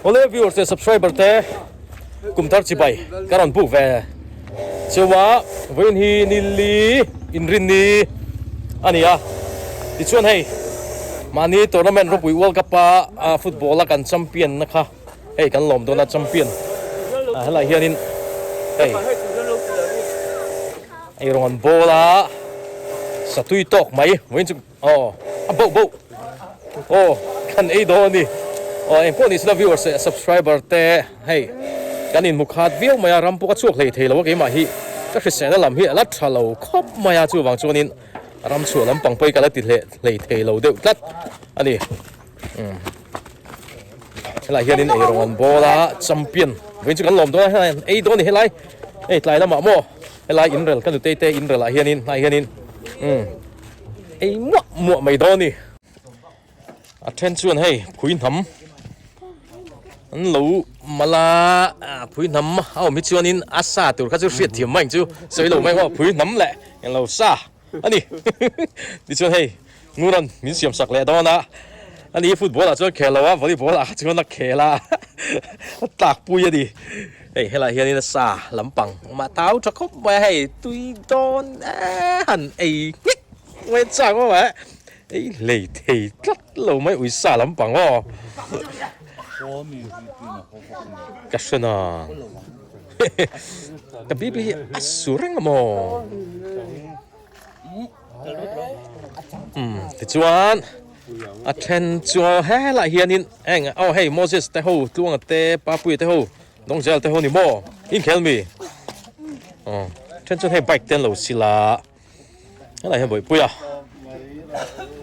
Awle viewers leh subscriber te kum thar chibai ka rawn buk ve cheu a, vawiin hi nili inrinni a ni a, tichuan hei mahni tournament ropui World Cup a football a kan champion na kha hei kan lawm dawn a champion helai hianin hei ei rawn ball a satui tawk mai vawiin chu Aw a boh boh aw kan ei dawn a ni aw eng pawh ni sela viewers leh subscriber te hei kan inhmu khat viau mai a ram pawh ka chhuak hlei thei lo a keimah hi ka hriselna lam hi a la tha lo khawp mai a chuvang chuanin ram chhuah lampang pawh hi ka la ti hleh hlei thei lo deuh tlat a ni umm helaiah hianin eirawng an bawl a champion vawiin chu kan lawm dawn a helaiah an ei dawn a ni helai hei tlai lamah maw helai inrel ka nutei te inrel ah hianin hnaiah hianin umm. Ei muah muah mai dawn a ni. A then chuan hei phui hnam an lo mal a, phui hnam a awm hi chuanin a sa tur kha chu hriat thiam mai ang chu sawi lo mai ang aw phui hnam leh englo sa a ni. Tichuan hei Nguran min siam sak leh dawn a, ani hi football ah chuan khel lo a, volleyball ah kha chuan a khel a, a tlak pui a ni. Hei helaiah hianin a sa lampang mah tau tha khawp mai a hei tui dawn e han ei nghek mai a chak maw eh ei hlei thei tlat lo mai ui sa lampang aw ka hre na ka bibi hi a su reng a maw umm tichuan a then chu helaiah hianin eng aw hei Moses te ho Tluanga te Papuia te ho. Dawngzel te ho ni maw? Inkhel mi? Aw, then chuan hei bike te an lo sil a, helai hian bawihpui a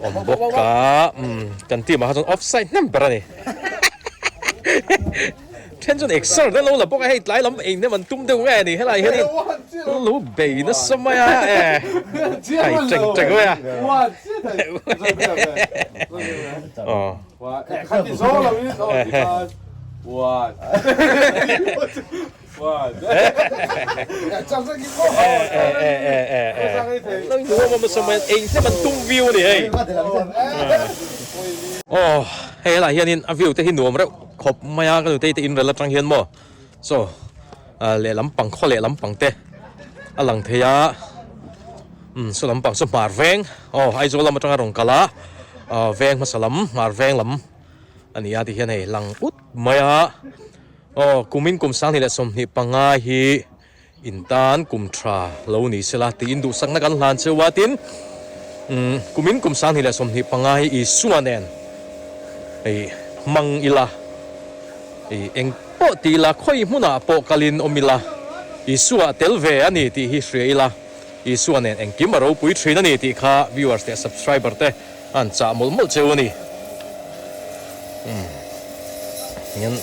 awm bawk a, umm kan team ah kha chuan offside hnem ber a ni. Then chuan exer te an lo la bawk a, hei tlai lam eng hnem an tum deuh nge ni, helai hian in lo bei nasa mai a, e hai teng teng mai a. Aw. Aw hei helaiah hianin a view te hi nuam reuh khawp mai a ka nutei te inrel atang hian maw chaw lehlam pang khaw lehlam pang te a lang thei a umm saw lampang saw hmar veng aw Aizawl lam atanga rawn kal a aw veng hmasa lam hmar veng lam a ni a ti hian hei lang ut mai a aw kumin kum 2025 hi in tan kum tha lo ni sela tiin duhsakna kan hlan cheu a tin umm kumin kum 2025 hi Isua nen hei hmang ila hei eng pawh ti ila khawi hmunah pawh kalin awm ila Isua tel ve a ni tih hi hria ila. Isua nen engkim a ropui thin a ni tih kha viewers leh subscriber te an chah mawlh mawlh cheu a ni. Umm hian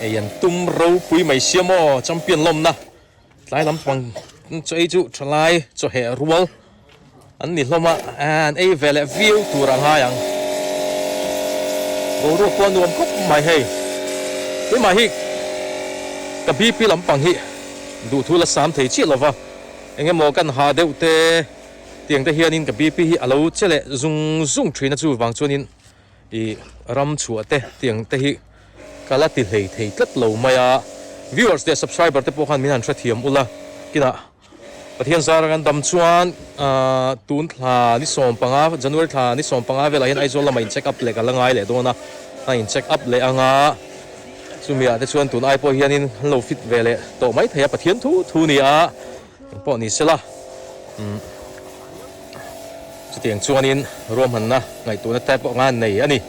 ei an tum ropui mai sia maw champion lawmna tlai lampang chaw ei chu thalai chaw heh rual an ni hlawm a an ei ve leh viau tur a ngai ang. Boruak pawh a nuam khawp mai hei. Keimah hi ka BP lampang hi duhthu la sam thei chiah lova, eng emaw kan ha deuh te tiang te hianin ka BP hi a lo che leh zung zung thin a chuvang chuanin ih ram chhuah te tiang te hi ka la ti hlei thei tlat lo mai a. Viewers leh subscriber te pawh khan min han hrethiam ula kinah. Pathian zara kan dam chuan tun thla ni 15, January thla ni 15 velah hian Aizawl lamah in check up leh ka la ngai leh dawn a, a in check up leh ang a, chumi ah te chuan tun ai pawh hianin an lo fit ve leh tawh mai thei a, Pathian thu thu ni a, eng pawh ni sela, umm chutiang chuanin ruahmanna ngaihtuahna te pawh nga nei a ni.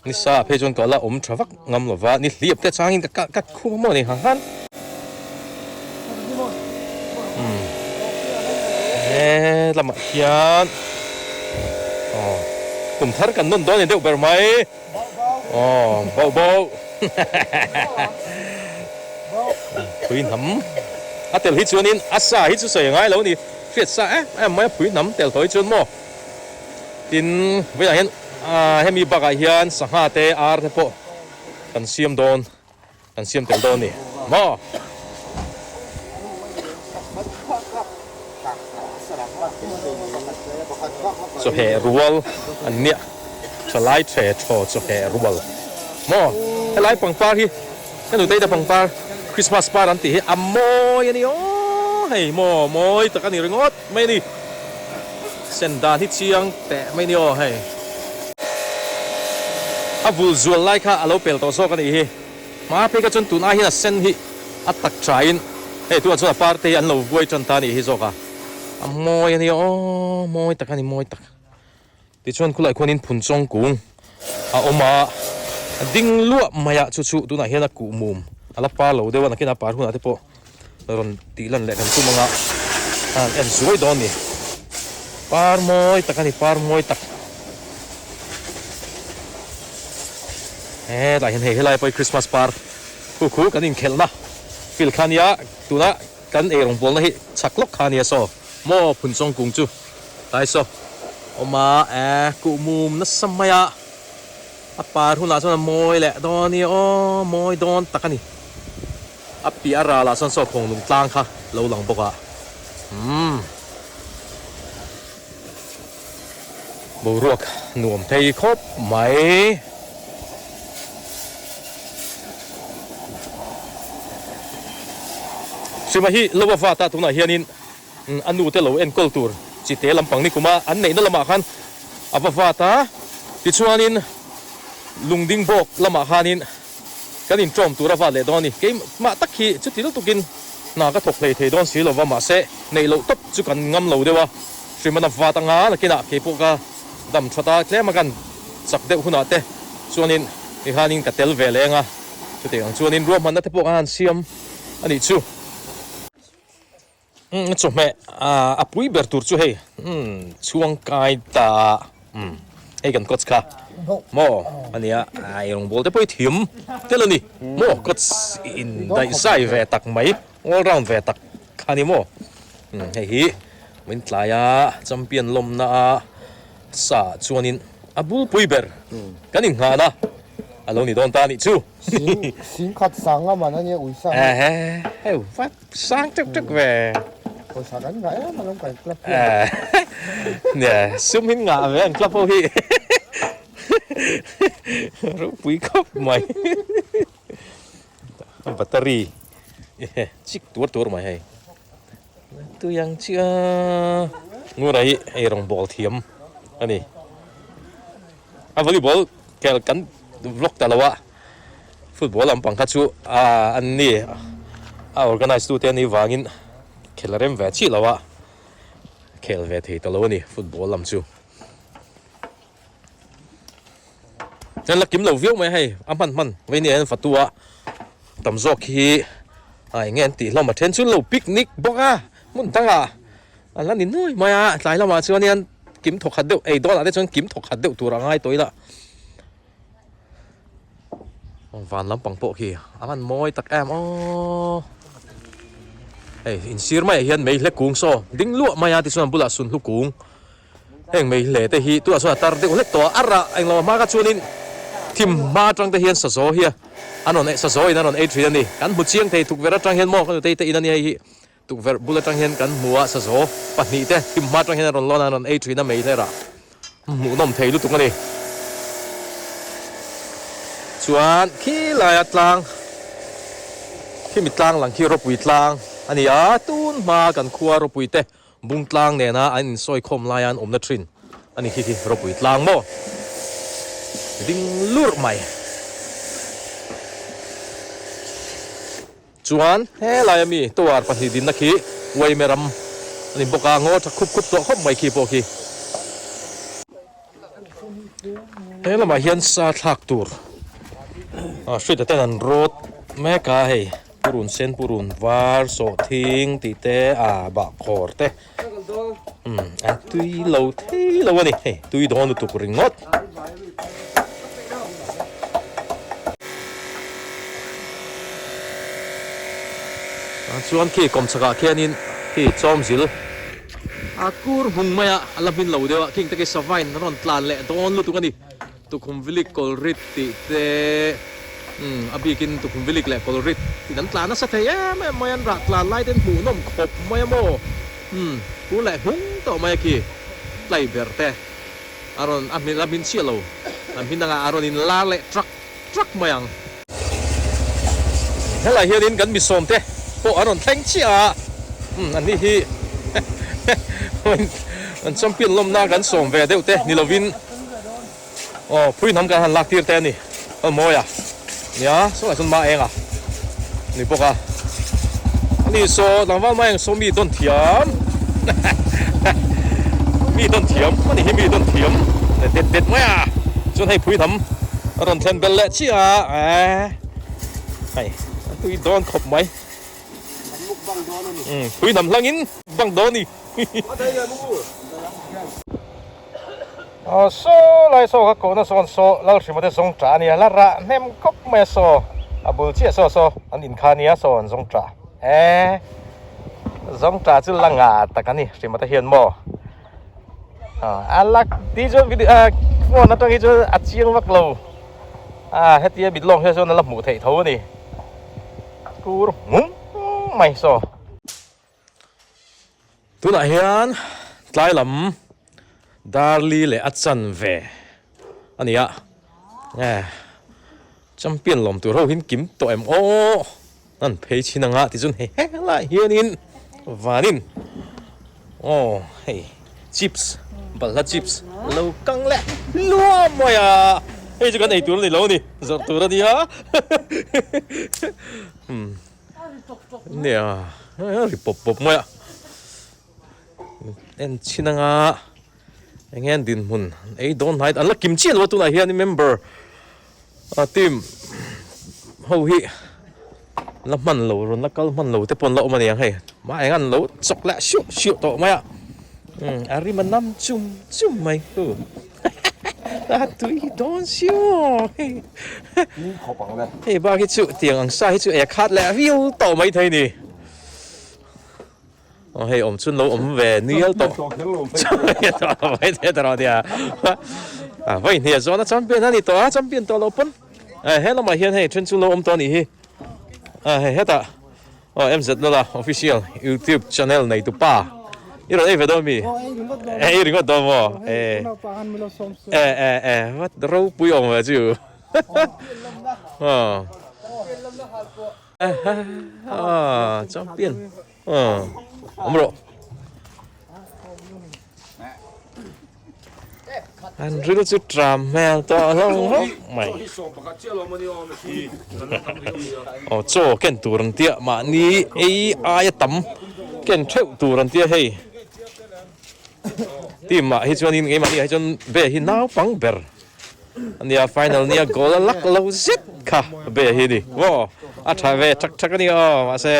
Ni sa phei chuan ka la awm tha vak ngam lo va, ni hliap te changin ka ka khum a maw ni hang han. Umm he lamah hian aw kum thar kan nawn dawn a ni deuh ber mai aw bauh bauh phui hnam a tel hi chuanin a sa hi chu sawi a ngai lo a ni hriat sa em em mai a phui hnam tel tawh hi chuan maw. Tin, vawiah hian hemi bakah hian sangha te ar te pawh kan siam dawn, kan siam tel dawn a ni maw? Chawhmeh rual an nia. Thalai the thaw chaw heh rual maw helai pangpar hi ka nutei te pangpar Christmas par an tih hi a mawi a ni aw hei maw mawi tak a ni ringawt mai a ni sen dan hi chiang teh mai a ni aw hei a vul zual lai kha a lo pel tawh zawk a nih hi hma phei kha chuan tun ai hian a sen hi a tak thain hei tunah chuan a par te hi an lo vuai tan ta a nih hi zawk a a mawi a ni aw mawi tak a ni mawi tak. Tichuan khulai khuanin phunchawng kung a awm a, a ding luah mai a, chu chu tunah hian a kuh mum a la par lo deuh a, nakin a par hunah te pawh rawn tih lan leh kan tum anga a han en zuai dawn a ni. Par mawi tak a ni, par mawi tak. Hetlai hian hei helai pawh hi Christmas par khu khu kan inkhelhna field kha a nia, tuna kan eirawngbawlna hi chhak lawk kha a nia saw maw phunchawng kung chu. Tlai saw awm a e kuh mum nasa mai a, a par hunah chuan a mawi leh dawn a ni aw mawi dawn tak a ni. A piah ralah chuan saw khawng lung tlang kha lo lang bawk a umm boruak nuam thei khawp mai. Hrima hi lo a vat a tunah hianin. A nu te lo enkawl tur chi te lampang ni kuma an neihna lamah khan a va vat a, tichuanin lungding bawk lamah khanin kan inṭawm tur a vat leh dawn a ni. Keimah tak hi chuti lutukin hna ka thawk hlei thei dawn si lova, mahse neih loh tawp chu kan ngam lo deuh a, hriman a vat anga nakinah keipawh ka dam that a, tlem a kan chak deuh hunah te chuanin tikhanin ka tel ve leng a, chutiang ang chuanin ruahmanna te pawh kan han siam a nih chu. Umm chawhmeh a pui ber tur chu hei umm chhuang kai ta umm hei kan coach kha maw ania ai rawngbawl te pawh hi thiam tel a ni maw coach in daih zai ve tak mai all round ve tak kha ni maw umm hei hi min tlai a champion lawmna a sa chuanin a bulpui ber kan inngahna a lo ni dawn ta a nih chu. Singkhat sang a man a nia ui sang. Hei vat sang teuh teuh ve. Pawisa kan ngah em alawm kan club hian. Nia sum hin ngah ve an club ho hi. Ropui khawp mai. Battery chik tuar tuar mai hei. Tui ang chiah a. Ngura hi ei rawng bawl thiam a ni. A volleyball kel kan vlog ta lo a, football lampang kha chu an ni a organize tu te anih vangin khel a rem ve chiah lo a, khel ve thei ta lo a ni football lam chu. Chuan la kim lo viau mai a hei a hman hman vei nia hian fatu a tam zawk hi a eng nge an tih hlawm a then chu lo picnic bawk a hmun dangah an la ni nuai mai a tlai lamah chuan hian kim thawk khat deuh ei dawnah te chuan kim thawk khat deuh tur a ngai tawh ila van lampang pawh khi a van mawi tak em aw hei insir maiah hian mei hlek kung saw ding luah mai a tichuan a bulah sunhlu kung Heng mei hle te hi tunah chuan a tar deuh hlek tawh a, a rah englo hma kha chuanin thim hma atang te hian sazaw hi an rawn sazaw in an rawn ei thin a ni. Kan hmu chiang thei tukverh atang hian maw ka nutei te in a nia hei hi tukverh bul atang hian kan hmu a sazaw pahnih te thim hma atang hian an rawn lawn a an rawn ei thin a mei hle rah hmuhnawm thei lutuk a ni. Chuan khilai a tlang khimi tlang lang khi ropui tlang a ni a tun hma kan khua ropui te Bung tlang nena an insawi khawm laia an awmna thin a ni khi khi ropui tlang maw? Ding lurh mai. Chuan helai ami tower pahnih dinna khi Uaime ram a ni bawk a, ngaw tha khup khup tawh khawp mai khi pawh khi. He lamah hian sa thlak tur ah hriat ten an rawt mek a hei purun sen purun var sawhthing tih te ah bahkhawr te umm a tui lo thei lo a ni hei tui dawn lutuk ringawt. Chuan khi kawmchhakah khianin khi chawmzil. A kur hmung mai a, a la hmin lo deuh a, khing te khi savain an rawn tlan leh dawn lutuk a ni. Tukhum vilik kawlrit tih te, umm a bikin tukhum vilik leh kawlrit tih an tlan nasa thei em em mai a, an rah tlan lai te an hmuhnawm khawp mai a maw, umm kur leh hmung tawh mai a khi tlai ber te. A rawn a hmin a hmin chiah lo. A hmin anga a rawn in lar leh trak trak mai ang. Helai hianin kan misawm te pawh an rawn thleng chiah a, umm an ni hi an champion lawmna kan sawm ve deuh te ni lovin aw phui hnam kan han lak tir te a ni. Aw mawi a nia saw lah chuan ma eng a ni bawk a, ani saw tlangval ma eng saw mi dawn thiam mi dawn thiam ani hi mi dawn thiam det det mai a chuan hei phui hnam a rawn thlen belh leh chiah a eh hei a tui dawn khawp mai phui hnam hlangin bang dawn a ni. Aw saw lai saw ka kohna sawn saw Lalhrima te zawng tah a nia la rah hnem khawp mai a saw a bul chiah saw saw an in kha nia saw an zawng tah e zawng tah chu la ngah tak a ni Hrima te hian maw a la ti chuan video phone atang hi chuan a chiang vak lo a hetia mit lawng hian chuan a la hmuh theih tho a ni kur hmum mai saw. Tunah hian tlai lam Darli leh a chanve a ni a, eh champion lawm tur ho hin kim tawh em aw an phei chhin anga tichuan hei helaiah hianin vanin aw hei chips balhla chips lo kang leh luam mai a, hei chu kan ei tur a ni lo a ni zawrh tur a nia umm. Nia ri pawp pawp mai a en chhin anga eng nge an dinhmun ei dawn hnai an la kim chiah lo a tunah hian member a team ho hi la hman lo rawn la kal hman lo te pawh an la awm a ni ang hei mah eng an lo chawk leh siuh siuh tawh mai a a rim a nam chum chum mai hu. A tui dawn siu hei. Hei bak hi chu tiang ang sa hi chu ei a khat leh viau tawh mai thei ni. Aw hei awm chun lo awm ve nial tawh. Mai thei ta rawh nia. A vawi hniah zawn a champion a ni tawh a champion tawh lo pawn. He lamah hian hei then chu lo awm tawh a nih hi. A hei hetah. Aw MZ Lola official youtube channel nei tu pa i rawn ei ve dawn mi? Ei ringawt dawn maw? E e e e vat ropui awm ve chu aw aw champion aw awm rawh. An ril chu tram hmel tawh hlawm hlawm mai. Aw chaw ken tur an tia mahni ei aia tam ken theuh tur an tia hei. Team ah hi chuanin keimahni ah hi chuan be hi naupang ber a nia final nia goal a lak lo zet kha be hi a ni maw a tha ve thak thak a ni aw mahse.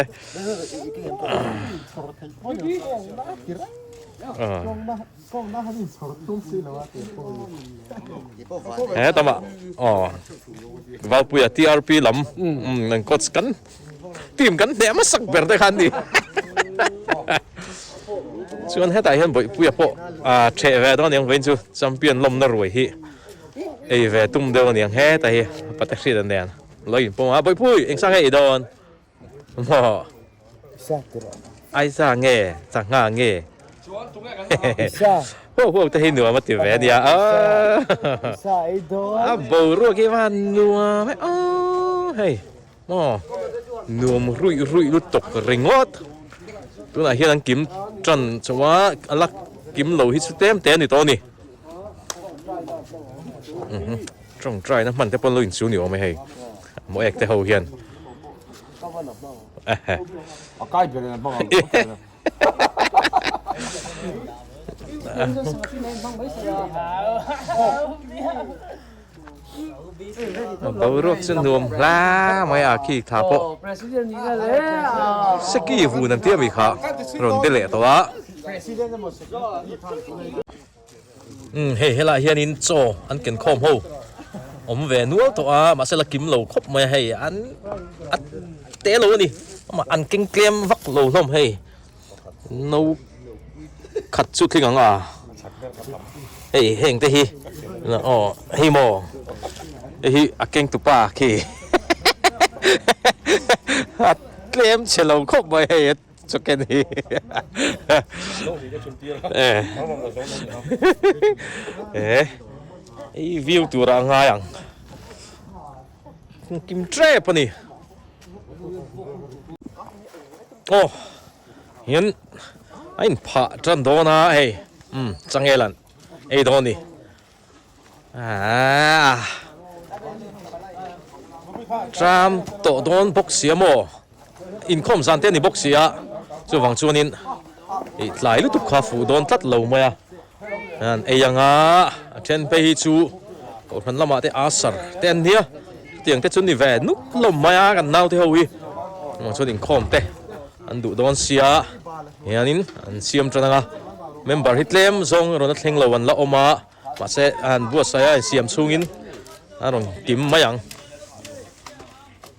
He tamah aw Valpuia TRP lam an coach kan team kan hneh hmasak ber te kha an ni chuan hetah hian Bawihpuia pawh a theh ve dawn aniang vawiin chu champion lawmna ruai hi ei ve tum deuh aniang hetah hi pate hriat nen lo inpawm a Bawihpui eng sang nge i dawn? Maw? Aisa nge Sangha nge? Huau huau te hi nuam a ti ve ania. A boruak hi va nuam e aw hei maw nuam ruih ruih lutuk ringawt. Tunah hian an kim tan chauh a, a la kim lo hi chu tlem te a ni tawh a ni. Tawngtai na hman te pawn lo inchu ni awm e hei maw ek te ho hian. A kai ber in a hmang ang. Boruak chu nuam hla mai a khi tha pawh seki vun an tia mi kha rawn be leh tawh a. Umm hei helaiah hianin chaw an ken khawm ho awm ve nual tawh a mahse la kim lo khawp mai a hei an a te lo a ni amah an keng tlem vak lo hlawm hei no khat chu tling ang a hei heng te hi aw hei maw hei hi a keng tupa khi a tlem chhe lo khawp mai hei. chaw ken hi. Eh ei view turah a ngai ang. Kim tep a ni. Aw hian a inphah tan dawn a hei umm changel an ei dawn a ni. Aaa tram tawh dawn bawk sia maw inkhawm zan te a ni bawk sia chuvang chuanin ih tlai lutuk kha fuh dawn tlat lo mai a an ei anga a then phei hi chu kohhran lamah te asar te an nia chutiang te chu ni ve nuk hlawm mai a kan naute ho hi chuvang chuan inkhawm te an duh dawn sia. Hianin an siam tan anga member hi tlem zawng rawn a thleng lo an la awm a mahse an buatsaih a insiam chhungin a rawn kim mai ang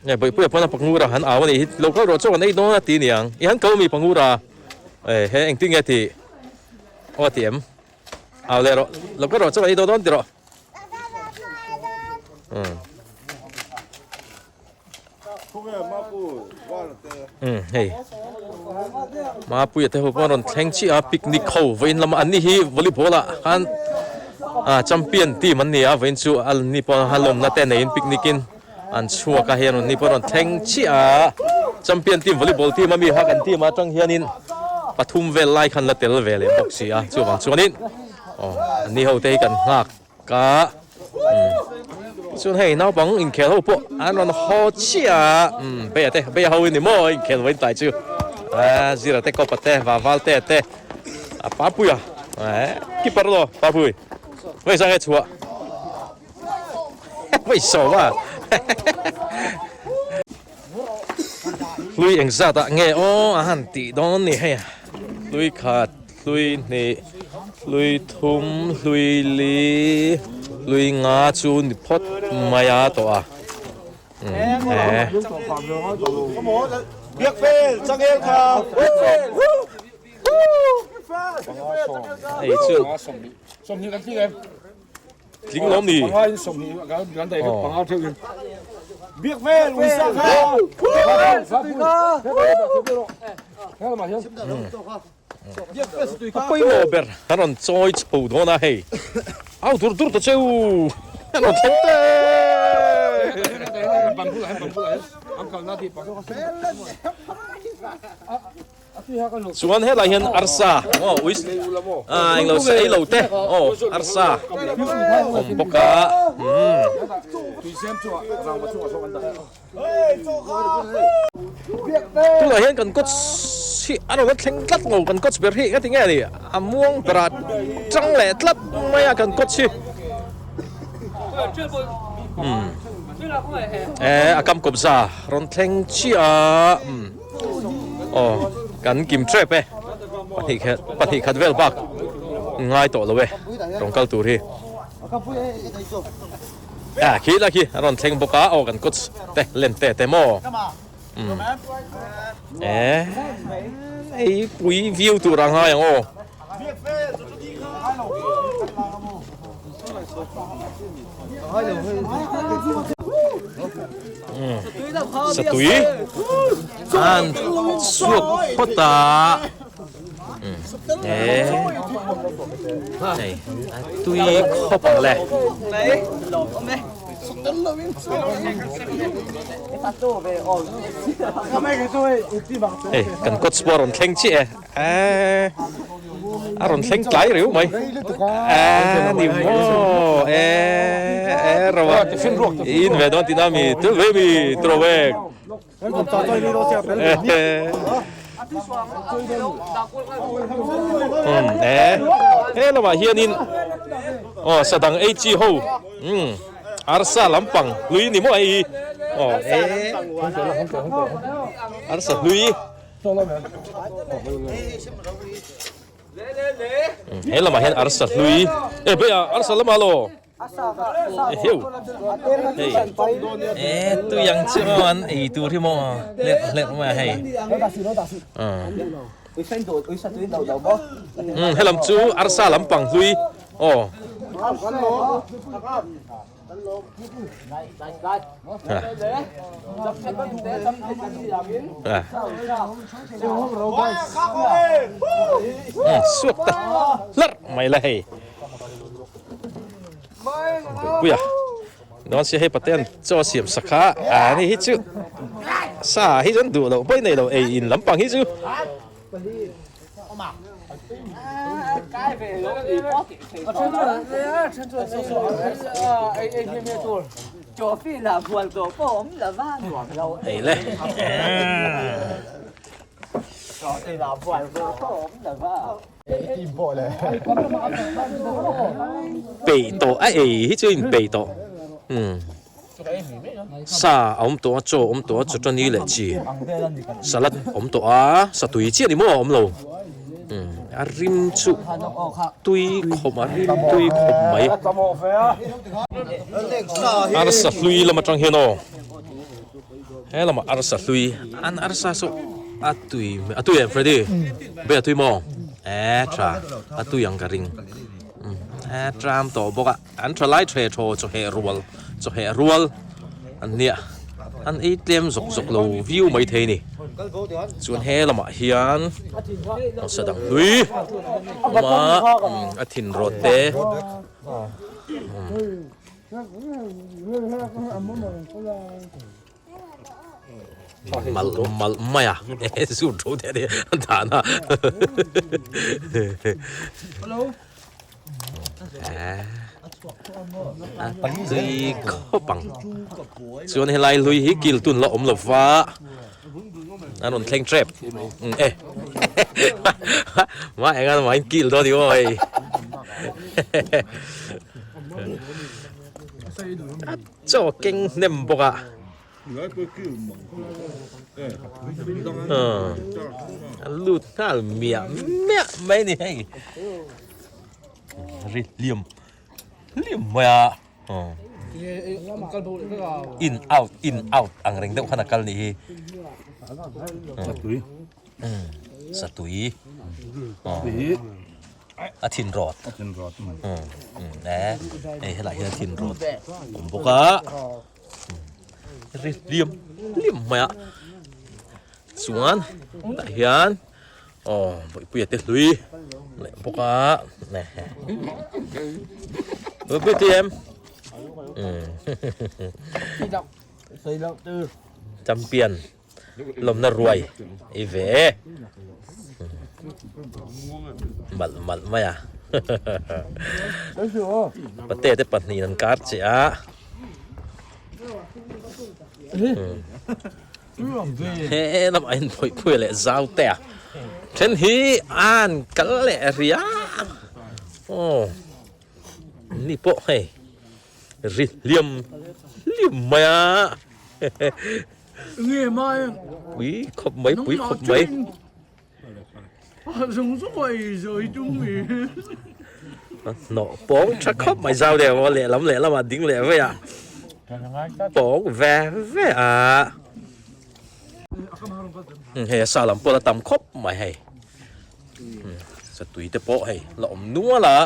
nge bawihpuia pawn a pangura han au a nih hi lo kal rawh chaw kan ei dawn a ti niang i han ko mi pangura e he engtin nge tih aw a ti em au leh rawh lo kal rawh chaw kan ei dawn dawn ti rawh umm. Umm hei Mapuia te ho pawh an rawn thleng chiah a picnic ho vawiin lama an ni hi volleyball ah khan ah champion team an ni a vawiin chu an ni pawh a lawmna te neiin picnic in an chhuak a hei an ni pawh an rawn thleng chiah a champion team volleyball team ami kha kan team atang hianin pathum vel lai khan la tel ve leh bawk si a chuvang chuanin aw an ni ho te hi kan nghak. Ka chuan hei naupang inkhel ho pawh an rawn haw chiah a umm beia te beia ho in ni maw inkhel vawiin tlai chu aaa zira te kawpa te vaval te te a parpui a eeh keeper emaw parpui vawi zang nge chhuah vawi sawm a hlui engzat ah nge aw a han tih dawn ni hei hlui khat hlui hnih hlui thum hlui li hlui nga chu ni phawt mai a tawh a umm he. Hei chu. Tling lawm ni. A pawimawh ber an rawn chawi chho dawn a hei. Au dur dur ta cheu an rawn thleng teh. Chuan helai hian arsa aw ui ah englo sa ei lo te aw arsa awm bawk a umm. Tunah hian kan coach hi a rawn la thleng tlat lo kan coach ber hi engati nge ni a muang berah tang leh tlat mai a kan coach hi umm eh a kam kawpza rawn thleng chiah a umm. Aw kan kim tep e pahnih khat pahnih khat vel bak ngai tawh lo e rawn kal tur hi ah khi la khi a rawn thleng bawk a aw kan coach te len te te maw umm eh hei pui view tur a ngai ang aw. Satui an chhuak phawt a eh hei a tui khawp ang le. Hei kan coach pawh a rawn thleng chiah e. Eee a rawn thleng tlai riau mai eee ni maw eee eee ro a in ve dawn tihna mi tel ve mi tro ve umm eee he lamah hianin aw sadang ei chi ho umm arsa lampang hlui ni maw hei hi aw eee arsa hlui. He lamah hian arsa hlui e beiah arsa lamah law eheu hei e tui ang chiah maw an ei tur hi maw hlerh hlerh mai a hei umm helam chu arsa lampang hlui aw. Suak ta hlarh mai la hei. Puia dawn sia hei paten chaw siam sak kha a ni hi chu sa hi chuan duh loh pawi nei lo ei in lampang hi chu. Ei le. Peih tawh a ei hi chu in peih tawh. Umm. Sa a awm tawh a, chaw a awm tawh a, chutani leh chi salad a awm tawh a, satui chiah ni maw a awm lo. Umm a rim chu tui khawp a rim tui khawp mai. Arsa hlui lam atang hian aw he lamah arsa hlui an arsa saw a tui a tui em Freddy? Be a tui maw? E tha a tui ang ka ring. Umm e tram tawh bawk a. An tha lai the thaw chawheh rual chawheh rual an nia an ei tlem zawk zawk lo viu mai thei ni chuan he lamah hian hausa dang hlui awm a a thin rawt te Mal mal mai a zu thu te ni an dan a a tui khawp ang chuan helai hlui hi kil tun la awm lova an rawn thleng tep e mah enga mah in kil dawn ni maw hei. Chaw keng hnem bawk a. A lut nghal miah miah mai a ni hei. Ri hliam hliam mai a. In out in out ang reng deuh khan a kal nih hi. Satui. A thin rawt. A thin rawt. E hei helai hian a thin rawt awm bawk a. Ri hliam hliam mai a. Chuan tah hian aw Bawihpuia te hlui leh bawk a. Bawihpuia te em? Champion. Lawmna ruai ei ve e. Malh malh mai a. Pate te pahnihin an kar che a. He lamah hian Bawihpuia leh Zaute a then hi an kal leh ria. Aw ni pawh hei ri hliam hliam mai a. Pui khawp mai pui khawp mai. Hnawh pawng tha khawp mai zau deuh maw lehlam lehlam ah ding leh vei a pawng ve ve a hei a sa lam pawh la tam khawp mai hei satui te pawh hei la awm nual a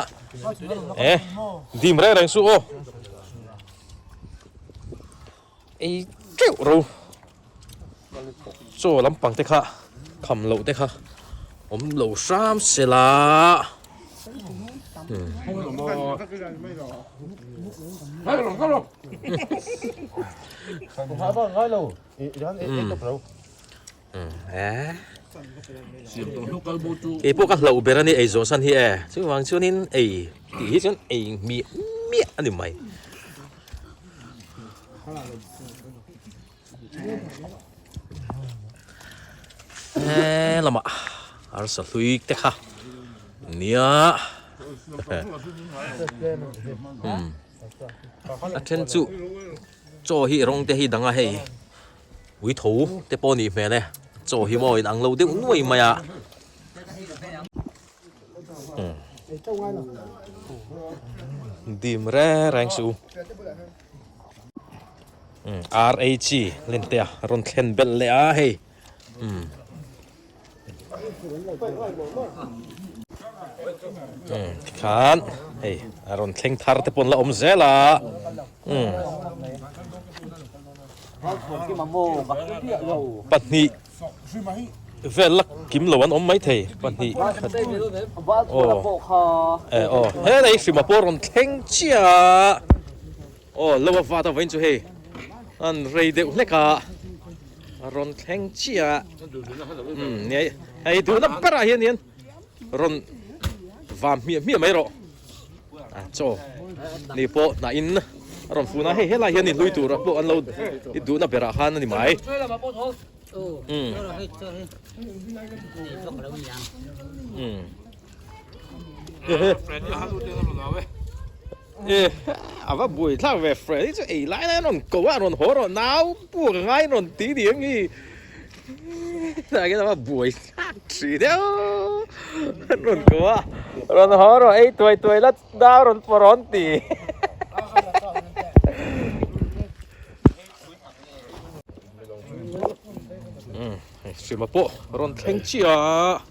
e dim reng reng suh aw. Ei teuh ro chaw lampang te kha kham loh te kha awm lo hram se la Kei pawh ka hlauh ber a ni ei zawh san hi e chuvang chuanin ei tih hi chuan ei miah miah a ni mai. He lamah arsa hlui te kha nia a then chu chaw hi rawng te hi dang a hei ui tho te pawh a nih hmel e chaw hi maw in ang lo deuh nuai mai a. Dim reng reng suh u. RAG Lentea rawn thlen belh leh a hei. Tikhan hei a rawn thleng thar te pawh an la awm zel a. Pahnih vel la kim lo an awm maithei pahnih khat aw eh aw helai hrima pawh rawn thleng chiah a aw lo a vat a vawiin chu hei an rei deuh hlek a a rawn thleng chiah a umm nia hei duhna berah hian hian rawn vam hmiah hmiah mai rawh. A chaw ni pawh hnah in a rawn fun a, hei helai hian inhlui tur a pawh an lo i duhna berah khan a ni mai. Umm. Umm. A va buai thlak ve Freddy chu ei lai lai a rawn ko a, a rawn haw rawh nau puk a ngai rawn ti ni ang hi. Tah hian a va buai thlak thin deuh an rawn ko a, rawn haw rawh ei tuai tuai la nau rawn pawh rawn ti. Umm hei hrima pawh rawn thleng chiah a,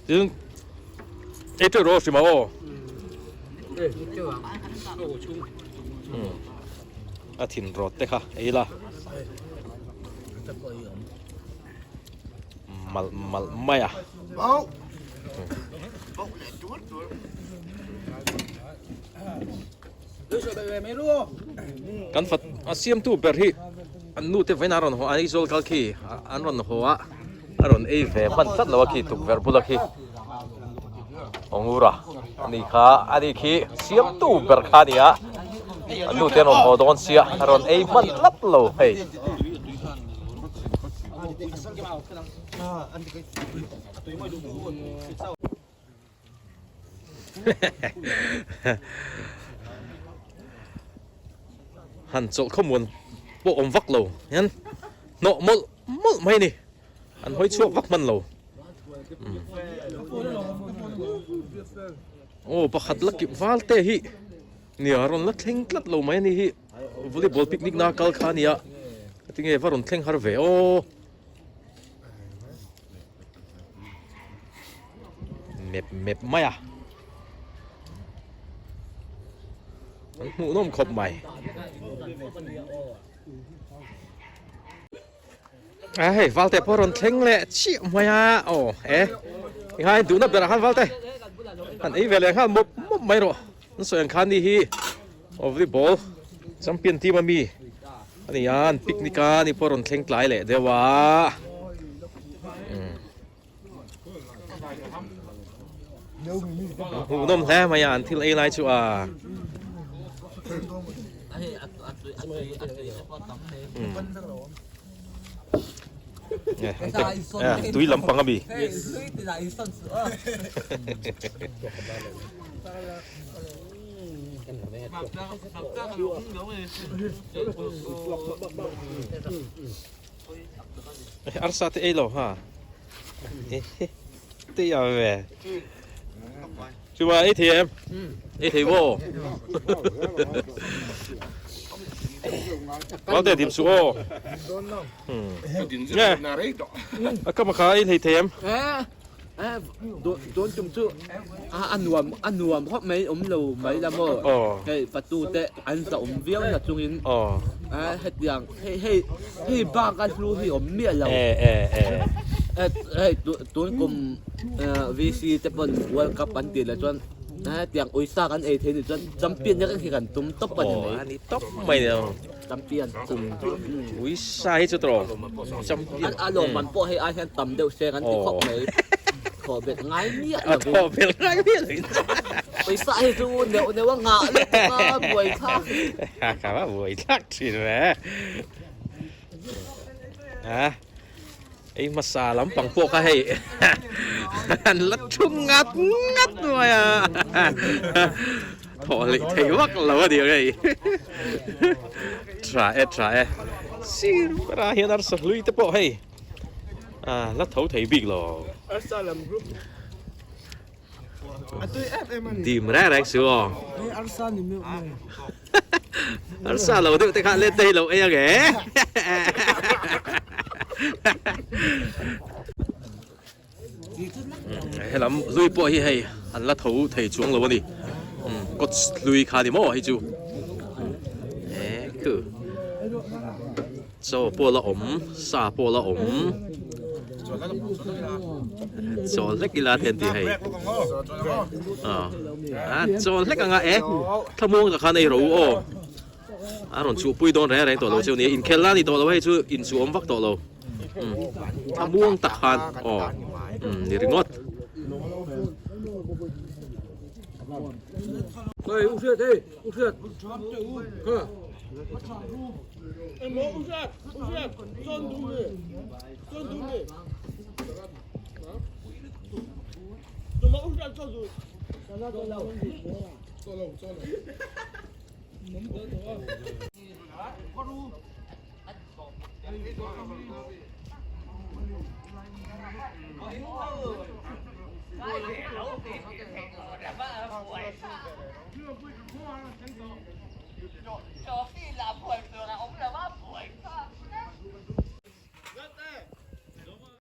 tin ei teuh rawh hrima aw. Umm. A thin rawt te kha ei la. Malh malh mai a. Kan fat a siamtu ber hi an nu te vawiin a rawn haw a Aizawl kal khi an rawn haw a a rawn ei ve hman tlat lo a khi tukverh bula khi Ongura ani kha ani khi siamtu ber kha a ni a an nu te an rawn haw dawn sia a rawn ei hman tlat lo hei. Han chawlh khawmuan pawh awm vak lo hian hnawh mawlh mawlh mai a ni an hawi chhuak vak hman lo aw pakhat la kip val te hi nia rawn la thleng tlat lo mai a ni hi volleyball picnic na kal kha a nia tinge va rawn thleng har ve aw. Mep mep mai a. An hmuh nawm khawp mai. A hei valte pawh rawn thleng leh chiah mai a. Aw e. Tinghai duhna berah khan valte. An ei ve leh nghal mawp mawp mai rawh. An sawi ang khan ni hi volleyball champion team a mi a ni a an picnic a ni pawh rawn thleng tlai leh deuh a hmuhnawm hle mai a an thil ei lai chu a Tui lampang a mi. Arsa te ei lo ha. Te ya ve. Chu ba ei thei em? Ei thei maw? Mau te dim su aw. Nge. A kama kha ei thei thei em? Don tum chu a nuam a nuam khawp mai awm lo mai la maw. Hei patu te an za awm viau na chungin hetiang hei hei hei bak a hlu hi awm miah lo. Hei tun kum VC te pawn World Cup an tih leh chuan hetiang uisa kan ei thei nih chuan champion nek hi kan tum tawp a ni mai. A ni tawp mai ni lo. Champion. Kum uisa hi chu tawh champion. A lawmman pawh hei ai hian tam deuh se kan ti khawp mai. Thaw belh ngai miah lovin. A thaw belh ngai miah lovin. Uisa hi chu neuh neuh a nghah lutuk a buai thlak. Ka va buai thlak thin ve. Ha. Ei hmasa lampang pawh kha hei an la thu ngat ngat mai a thawh leh thei vak lo a ni ang hei tha e tha e sir berah hian arsa hlui te pawh hei a la tho thei bik lo dim reng reng su aw arsa lo deuh te kha let daih lo ei ang e helam hlui pawh hi hei an la tho thei chuang lo a ni kawt hlui kha ni maw hei chu. Khu chaw pawh la awm sa pawh la awm chaw hlek ila te an ti hei a chaw hlek anga e thlamuang tak khan ei rawh u aw a rawn chhuhpui dawn reng reng tawh lo chu nia inkhel la ni tawh lo hei chu inchuh awm vak tawh lo thlamuang tak khan aw ni ringawt.